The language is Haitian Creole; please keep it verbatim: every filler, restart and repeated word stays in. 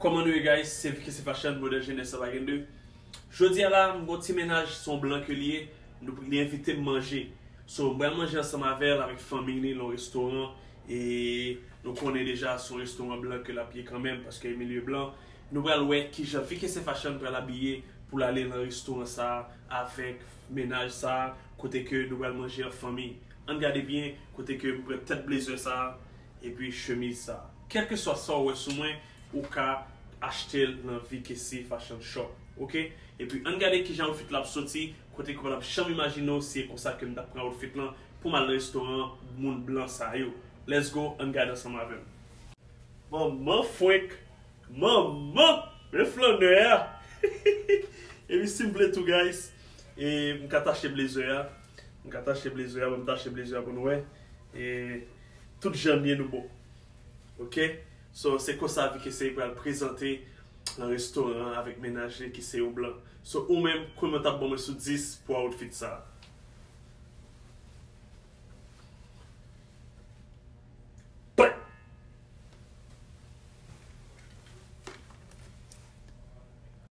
Kòman nou ye, guys? Se Vicky, se Fashion, modèl jenès sa pa gen de. Jodi a la, m gon ti mennaj, se yon blan ke li ye, nou, li envite m manje. So, m pral manje ansanm avè l, avèk fanmi li, nan yon restoran. E nou konnen deja, se yon restoran blan ke l ap ye kanmenm, paske e milye blan. Nou pral wè kijan Vicky, se Fashion pral abiye pou l ale nan restoran sa a, avèk mennaj sa a, kote ke nou pral manje an fanmi. Ann gade byen, kote ke m pran tèt blezè sa a, epi chemiz sa. Kèlkeswa sa w wè sou mwen, ou ka achte l nan Vicky, se Fashion Shop, oke? Epi ann gade kijan outfit la ap soti, kote ke w p ap janm imajine w si e konsa ke m t ap pran outfit lan pou m al nan restoran moun blan sa yo. Let's go, ann gade ansanm avè m. Manman fwenk, manman, men flannè a. Epi si m vle tou, guys, e m ka tache blezè a. M ka tache blezè a, ban m tache blezè a pou nou wè. E tout jan m ye nou bon. Oke? So, se konsa Vicky, se pral prezante nan restoran an avèk mennaj li ki se yon blan. So, ou menm, kòman w t ap ban mwen sou dis pou outfit sa a?